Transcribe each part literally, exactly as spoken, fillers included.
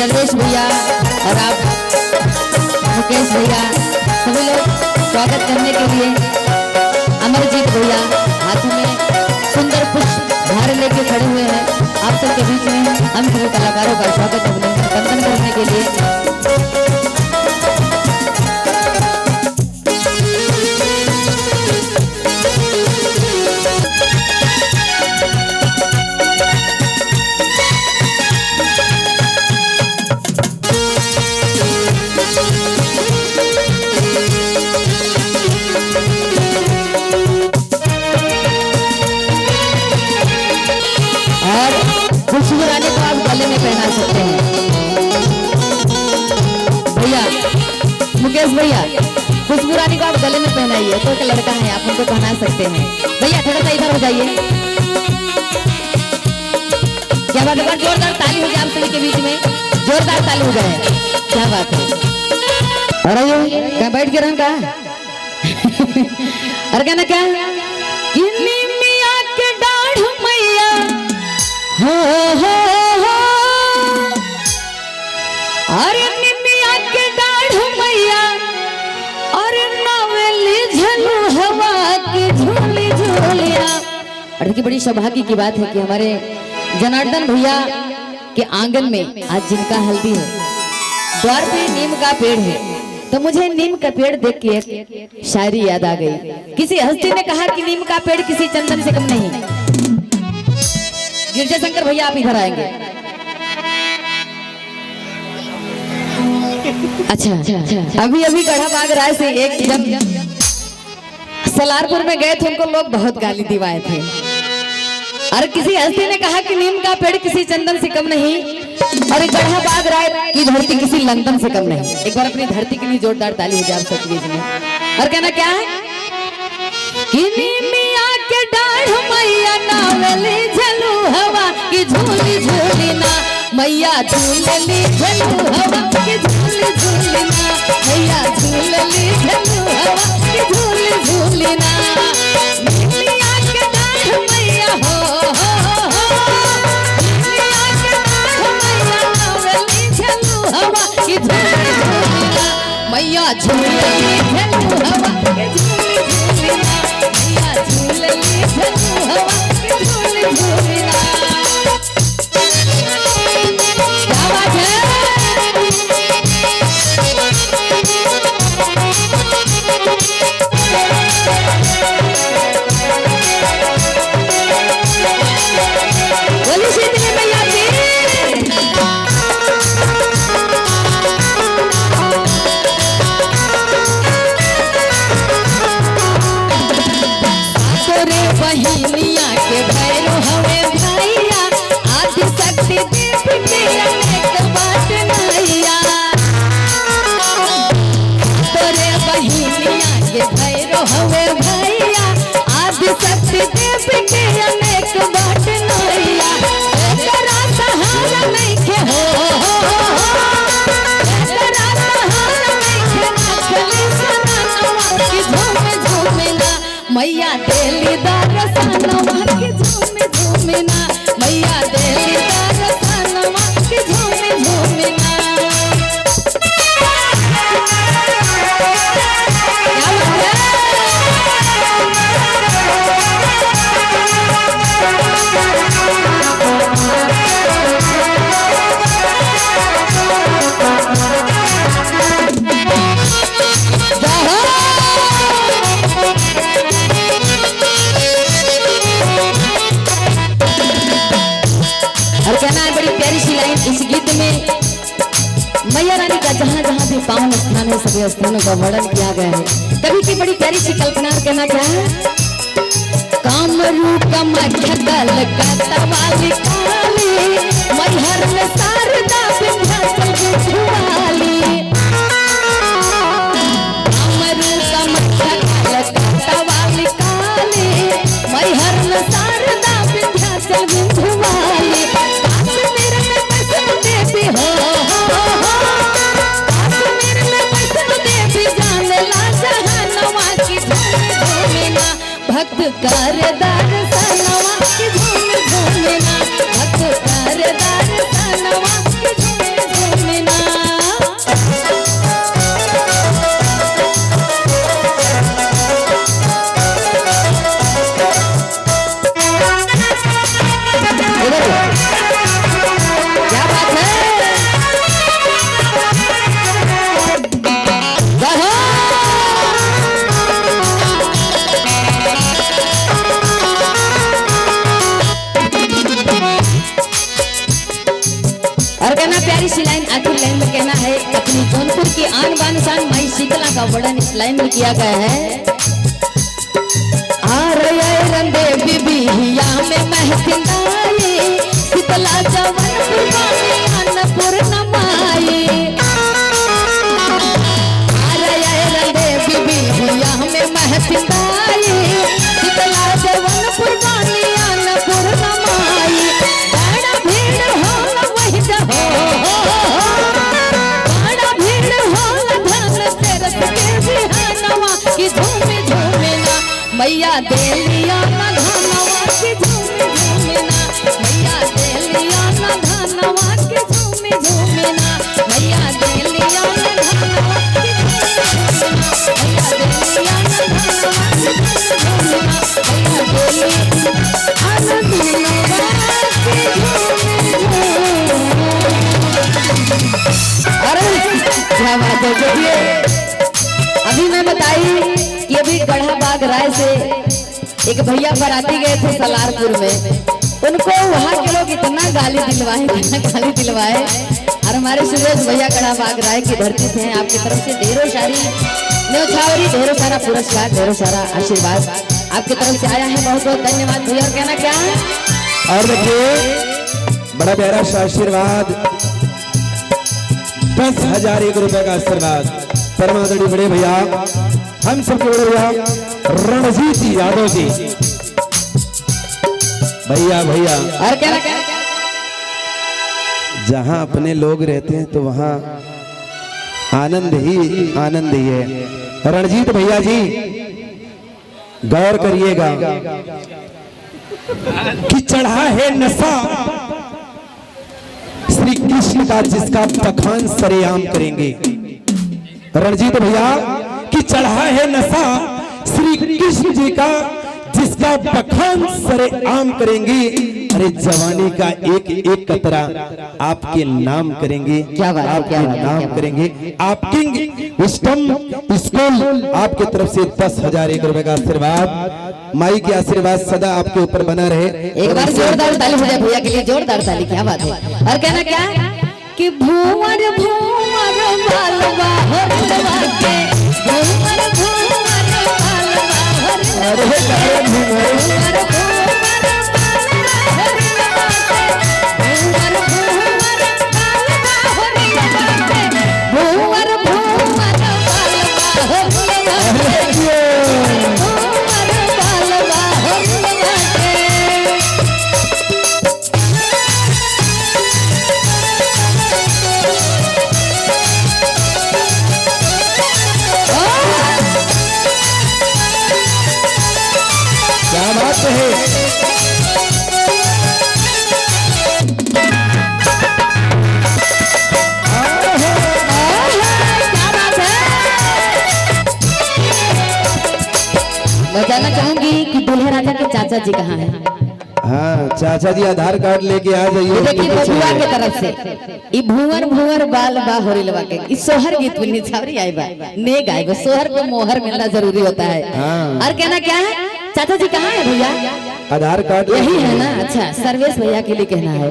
नरेश भैया और आप मुकेश भैया, सभी लोग स्वागत करने के लिए अमरजीत भैया हाथों में सुंदर पुष्प हार लेके खड़े हुए हैं। आप सबके बीच में हम सभी कलाकारों का स्वागत, अभिनंदन, वंदन करने के लिए। और खुशबू रानी को आप गले में पहना सकते हैं। भैया, मुकेश भैया, खुशबू रानी को आप गले में पहनाइए, तो एक लड़का है, आप उनको पहना सकते हैं। भैया, थोड़ा सा इधर हो जाइए। क्या बात है, एक बार जोरदार ताली हो जाए आप सभी के बीच में, जोरदार ताली हो जाए। क्या बात है। अरे ये क्या बैठ के रहन का? और कहना क्या? कि निमिया के डाढ़ मैया, हो, हो, हो। अरे निमिया के डाढ़ मैया, अरे नवेली झलुहवा की झूली झूलिया। और देखिए, बड़ी सौभाग्य की बात है कि हमारे जनार्दन भैया के आंगन में आज जिनका हल्दी है, द्वार पे नीम का पेड़ है, तो मुझे नीम का पेड़ देख के एक शायरी याद आ गई। किसी हस्ती ने कहा कि नीम का पेड़ किसी चंदन से कम नहीं। गिरजा शंकर भैया, आप इधर आएंगे। अच्छा, अभी अभी गढ़ा बाघ राय से एक जब सलारपुर में गए थे, उनको लोग बहुत गाली दिवाए थे। और किसी हस्ती ने कहा कि नीम का पेड़ किसी चंदन से कम नहीं, और गढ़ा बाघ राय की धरती किसी लंदन से कम नहीं। एक बार अपनी धरती के लिए जोरदार ताली हो जाए आप सबके बीच में। और कहना क्या है कि निमिया के डाढ़ मैया नवेली झलुहवा की झूली झूली ना। मैया झूलली झलुहवा की झूली झूली ना। मैया झूलली झलुहवा की झूली झूली ना। निमिया के डाढ़ मैया हो, हो, हो, हो। निमिया के डाढ़ मैया नवेली झलुहवा की झूली झूली ना। मैया झूलली झलुहवा की झूली झूली ना। मैया झूलली झलुहवा की झूली झूली ना। क्या बात है? बोलिए शीतला मैया की। सातोरे बहिनिया के भैरो हवे भैया, आदिशक्ति देवी के अनेक बाट नैया। सातोरे बहिनिया के भैरो हवे भैया, आदिशक्ति देवी के अनेक बाट नैया। एकरा सहारा नइखे हो, हो, हो, हो। एकरा सहारा नइखे, नकली सननवा की झूम झूम ना। मैया देली दरसनवा की झूम झूम ना। मैया देली दरसनवा की झूम झूम ना। क्या बात है? और कहना है बड़ी प्यारी सी लाइन इस गीत में, मैया रानी का जहाँ जहाँ भी पावन स्थान है, सभी स्थानों का वर्णन किया गया है। कवि की बड़ी प्यारी सी कल्पना, और कहना क्या है? कामरूप कामाख्या कलकत्ता वाली काली, मैहर में शारदा विंध्याचल बिंध्य वाली। कामरूप कामाख्या कलकत्ता वाली काली, मैहर में शारदा विंध्याचल बिंध्य वाली। काश्मीर में वैष्णो देवी हो, हो, हो, हो। काश्मीर में वैष्णो देवी जानेला जहानवा की झूम झूम ना। भक्त कर दरसनवा की झूम झूम ना। भक्त कर दरसनवा की झूम झूम प्यारी सी लाइन, आखिरी लाइन में कहना है, अपनी जौनपुर की आन बान शान माई शीतला का वर्णन इस लाइन में किया गया है। आ रहे रंदे बिबिहिया में महफिल आई, शीतला जौनपुर वाली अन्नपूर्णा माई। आ रहे रंदे बिबिहिया में महफिल आई, शीतला जौनपुर वाली अन्नपूर्णा माई। बड़ा भीड़ होला वही जगह, बड़ा भीड़ होला धनतेरस के बिहानवा कि झूमी झूमी ना मैया देलिया ना धनवा कि झूमी झूमी ना, मैया देलिया ना धनवा कि झूमी झूमी ना, मैया देलिया ना धनवा कि झूमी झूमी ना, मैया देलिया ना धनवा कि झूमी झूमी ना, मैया देलिया ना धनवा कि झूमी झूमी ना। अरे, क्या बात है। देखिए, अभी मैं बताई कि अभी गढ़ा बाघ राय से एक भैया बराती गए थे सलारपुर में, उनको वहाँ के लोग इतना गाली दिलवाए, इतना गाली दिलवाए। और हमारे सुरेश भैया गढ़ा बाघ राय की धरती से हैं, आपकी तरफ से ढेरों सारी न्योछावरी, ढेरों सारा पुरस्कार, ढेरों सारा आशीर्वाद आपकी तरफ से आया है। बहुत बहुत धन्यवाद भैया। और कहना क्या है? और देखिए, बड़ा प्यारा सा आशीर्वाद, दस हजार एक रुपए का आशीर्वाद, परम आदरणीय बड़े भैया, हम सबके बड़े भैया रणजीत यादव जी, भैया, भैया। और क्या? जहाँ अपने लोग रहते हैं तो वहाँ आनंद ही आनंद ही है। रणजीत भैया जी, गौर करिएगा कि चढ़ा है नशा श्री कृष्ण का, जिसका बखान सरेआम करेंगे। रणजीत भैया, कि चढ़ा है नशा श्री कृष्ण जी का, जिसका बखान सरेआम करेंगे। अरे, जवानी का एक एक कतरा आपके नाम करेंगे, क्या बात है, आपके क्या बात है, नाम क्या बात है। करेंगे। आप किंग विस्टम स्कूल आपके तरफ से दस हजार एक रुपए का आशीर्वाद, माई के आशीर्वाद सदा आपके ऊपर बना रहे। एक बार जोरदार ताली हो जाए भैया के लिए, जोरदार ताली, क्या बात है। और कहना क्या कि भूमर भूमर बाल बा हो रंगवा के, भूमर भूमर बाल बा हो रंगवा के, अरे, अरे, भूमर। भूमर भूमर बाल बा हो रंगवा के, भूमर भूमर बाल बा हो रंगवा के, भूमर भूमर बाल बा हो रंगवा के, अरे, भूमर बाल बा हो रंगवा के। क्या बात है। क्या बात है। मैं जानना चाहूंगी कि दूल्हे राजा के चाचा जी कहाँ हैं? हाँ, चाचा जी आधार कार्ड लेके आ जाइए, ये देखिए, नीचे बबुआ चलिए। के तरफ से, ई भुवर भुवर बाल बा होरिलवा के, ई सोहर गीत में निछावरी आई बा, ने गाए बा, सोहर को मोहर मिलना जरूरी होता है। हाँ। और कहना क्या है, चाचा जी कहाँ है भैया? आधार कार्ड यही लेके है ना? अच्छा, सर्वेश भैया के लिए कहना है।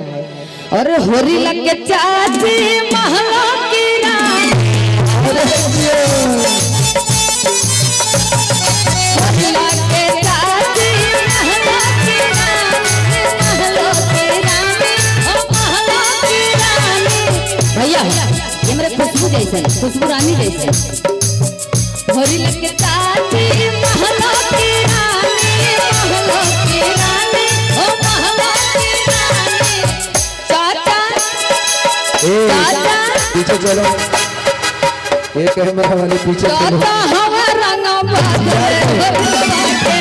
और होरी लग के चाची महलों की रानी। अरे जियो। होरी लग के चाची महलों की रानी, महलों की रानी, ओ महलों की रानी। भैया, ये मेरे खुशबू जैसे, खुशबू रानी जैसे। होरी लग के चाची महलों की रानी, महलों की रानी, ओ महलों की रानी। चाचा, ए, चाचा। पीछे चलो। ये कैमरा वाले पीछे चलो। चाचा हवा रंग बाज रे होरनवा के,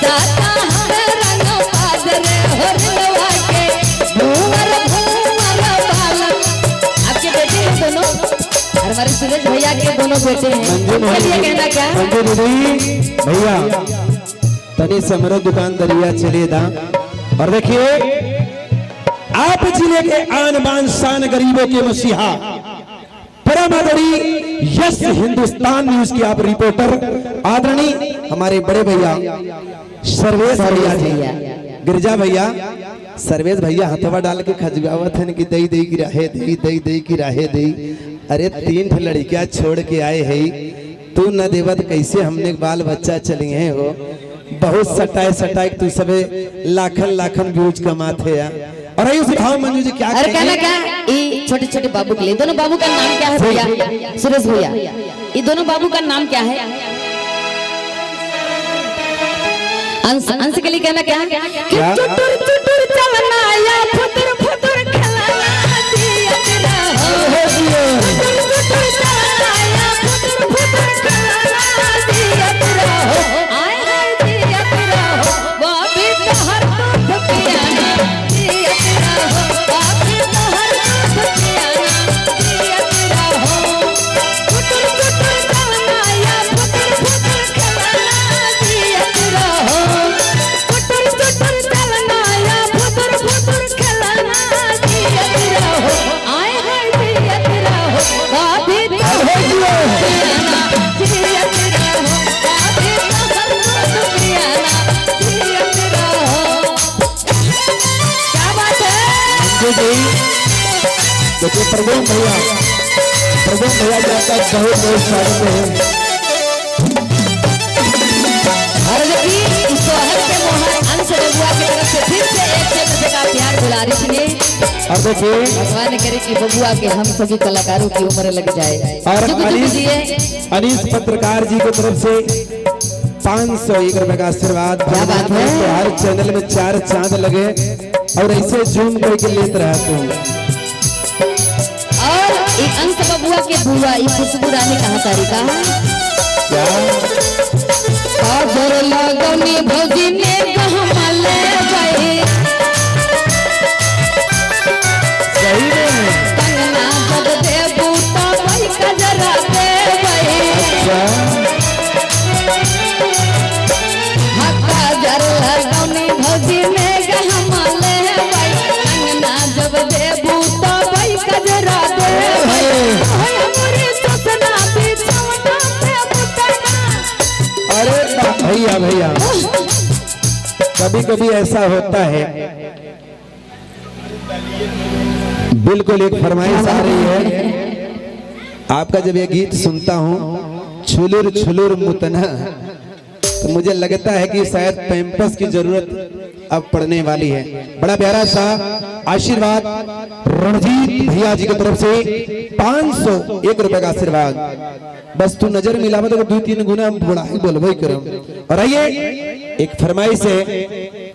चाचा हवा रंग बाज रे होरनवा के, भूवर भूवर बालक। आपके बेटे हैं दोनों, और हमारे सुरेश भैया के दोनों बेटे हैं। मंजू उनके लिए मोहन कहना क्या? मंजू दीदी, भैया, तनी से हमरो दुकान दरिया चले दा। और देखिए, आप जिले के आन बान शान, गरीबों के मसीहा, परम आदरणीय यस हिंदुस्तान न्यूज के आप रिपोर्टर, आदरणीय हमारे बड़े भैया सर्वेश भैया जी, भैया। गिरजा भैया, सर्वेश भैया हथवा डाल के खजुआवत हन कि दई दई की राहे दई, दई दई की राहे दई। अरे तीन ठे लड़किया छोड़ के आए है, तू न देवत कैसे हमने बाल बच्चा चलिए हो। बहुत सटाए सटाए तू सबे लाखन लाखन views कमात है यार। और आइए सुनाओ मंजू जी क्या अरे कहेंगे? कहना क्या? ई छोटे छोटे बाबू के लिए, दोनों बाबू का नाम क्या है भैया? सुरेश भैया, ये दोनों बाबू का नाम क्या है? अंश, अंश के लिए कहना क्या? कि क्या? चुटुर चुटुर चलना या फुटुर फुटुर खेलना जियत रहो। अरे जियो। चुटुर चुटुर चलना या फुटुर फुटुर खेलना जियत रहो। आय हाय जियत रहो। वो भी तोहर दूध पियाना जियत रहो। वो भी तोहर दूध पियाना जियत रहो। फुटुर फुटुर चलना या फुटुर फुटुर खेलना जियत रहो। फुटुर फुटुर चलना या फुटुर फुटुर खेलना जियत रहो। आय हाय जियत रहो। अभी तो अरे जियो। जियत रहो। अभी तो हम लोग पियाना जियत रहो। क्या बात है? जी, जी। देखिए, प्रवीण भैया, प्रवीण भैया जी, आपका बहुत, बहुत स्वागत है। और देखिए, इस सोहर के मोहर अंश बबुआ की तरफ से फिर से एक जन्म से का प्यार दुलारी ने। और देखिए, भगवान करे कि बबुआ के हम सभी कलाकारों की उम्र लग जाए। और जुग जुग अनीस, जिए। अनीस पत्रकार जी की तरफ से पाँच सौ एक रुपए का आशीर्वाद। क्या बात है? तो हर channel में चार चांद लगे और ऐसे zoom करके लेत रहा तू। और ई अंश बबुआ के बुआ, ई खुशबू रानी कहाँ तारी का? क्या? काजर लगौनी भौजी ने गहमा ले गई। सही में? कंगना जब देबू तो वही कजरा देबई। अच्छा। हक्का जर लगौनी भौजी में गहमा लेबई, अंगना जब देबू तो वही कजरा देबई। अरे। ओए हमरे चोसना बिछौना पे बुतना। अरे बा-, भैया, भैया, कभी-कभी ऐसा होता है। बिल्कुल एक फरमाइश आ रही है। आपका जब ये गीत सुनता हूँ, छुलुर छुलुर मुतना, तो मुझे लगता है कि शायद Pampers की जरूरत अब पड़ने वाली है। बड़ा प्यारा सा आशीर्वाद रणजीत भैया जी की तरफ से पाँच सौ एक रुपए का आशीर्वाद। बस तू नजर मिलावा तो दुइ तीन गुना हम बुढ़ाई बोलबे करम। और आइए, एक फरमाइश है,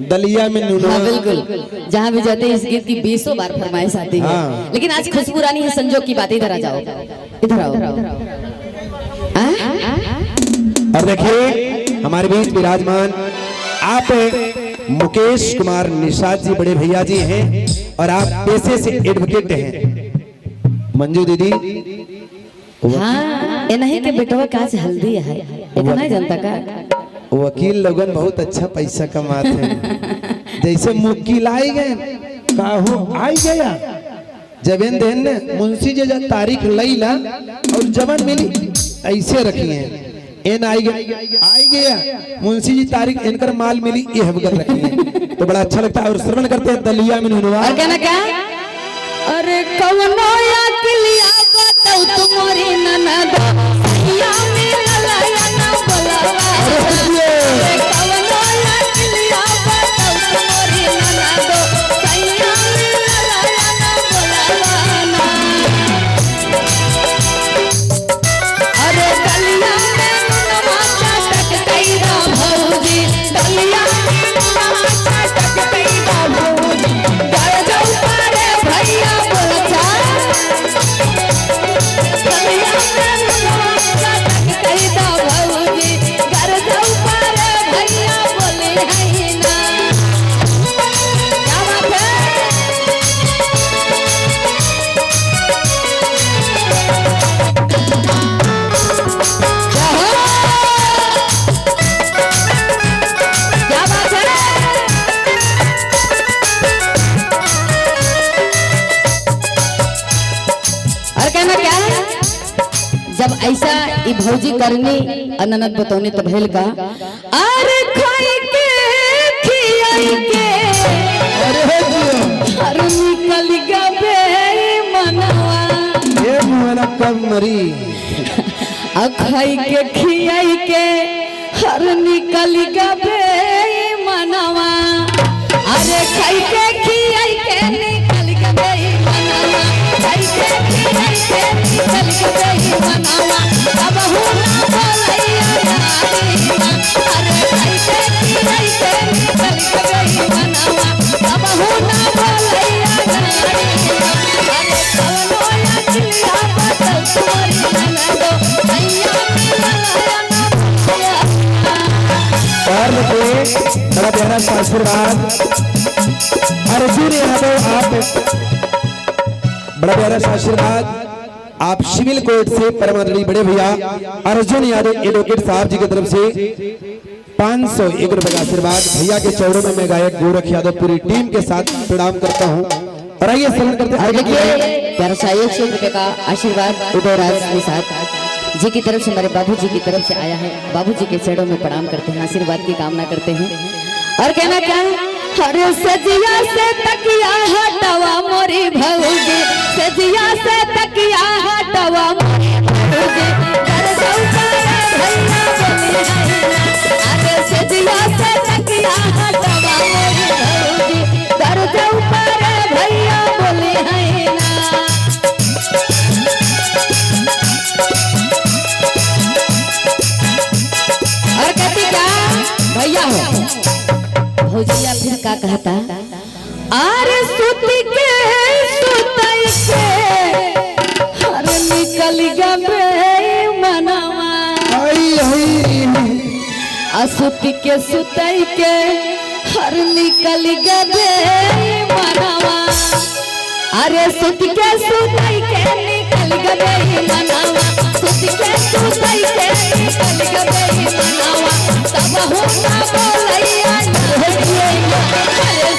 दलिया में नूनवा। हाँ, बिल्कुल। जहाँ भी जाते हैं, इस गीत की बीसों बार फरमाइश आती है। हाँ। लेकिन आज खुशबू रानी है, संजोग की बात, इधर आ जाओ, इधर आओ। हाँ? और देखिए, हमारे बीच विराजमान आप मुकेश कुमार निषाद जी, बड़े भैया जी हैं, और आप पेशे से advocate हैं। मंजू दीदी, हाँ, इन्हीं के बेटवा का आज हल्दी है, इतना ही जनता का। वकील लोगन बहुत अच्छा पैसा कमात हैं। जैसे मुक्की लाई गए, काहू आई गया। जब इन दिन मुंशी जी जब तारीख लई ला और जवन मिली ऐसे रखी हैं। एन आई गया, आई गया, मुंशी जी तारीख इनकर माल मिली, ये हम कर रखी हैं। तो बड़ा अच्छा लगता है और श्रवण करते हैं दलिया में नूनवा। और कहना क्या? अरे कवनो अकिलिया बताऊ तू मोरी ननदो, सैया मिलल या ना बोलवा। अरे कवनो अकिलिया बताऊ तू मोरी ननदो, सैया मिलल या ना बोलवा ना। अरे दलिया में नूनवा चटक कई दा भौजी, दलिया में नूनवा चटक कई दा भौजी। गरजऊ पारे भैया बोलचा। दलिया में नूनवा चटक कई दा भौजी, गरजऊ पारे भैया बोली है ना। क्या बात है? क्या बात है? और कहना क्या है? जब ऐसा ई भौजी करनी और ननद बतौनी तो भइल का? अरे खाई के, खियाई के। अरे अरे खाई के खियाई के हर निकल गबे मनवा। अरे खाई के खियाई के निकल गबे मनवा। खाई के खियाई के निकल गबे मनवा। अब हो ना बोलैया नारी। अरे खाई के खियाई के निकल गबे मनवा। अब हो ना बोलैया नारी। अरे कवनो या चिल्ला बदल तुम्हारी ननदो। और देखिए, बड़ा प्यारा सा आशीर्वाद। अर्जुन यादव, आप, बड़ा प्यारा सा आशीर्वाद। आप सिविल कोर्ट से परम आदरणीय बड़े भैया अर्जुन यादव एडवोकेट साहब जी की तरफ से पाँच सौ एक रुपए का आशीर्वाद। भैया के चरणों में मैं गायक गोरख यादव पूरी टीम के साथ प्रणाम करता हूँ। और आइए, श्रवण करते हैं। और देखिए, प्यारा सा एक सौ एक रुपए का आशीर्वाद उदयराज निषाद जी की तरफ से, हमारे बाबूजी की तरफ से आया है। बाबूजी के चरणों में प्रणाम करते हैं, आशीर्वाद की कामना करते हैं। और कहना क्या? अरे सजिया से तकिया हटवा मोरी भौजी, सजिया से तकिया हटवा मोरी भौजी, कर दो कर भैया बोली है ना। अरे सजिया से तकिया हटवा मोरी भौजी, कर दो कर भैया बोली है ना। और कहती क्या भैया हो, भौजिया फिर का कहता? आरे सुत के सुतई के हर निकल गबे मनवा। आई, आई। आ सुत के सुतई के हर निकल गबे मनवा। अरे सुत के सुतई के निकल गबे मनवा, सुत के सुतई के निकल गबे मनवा, तब हो ना बोलैया ना। अरे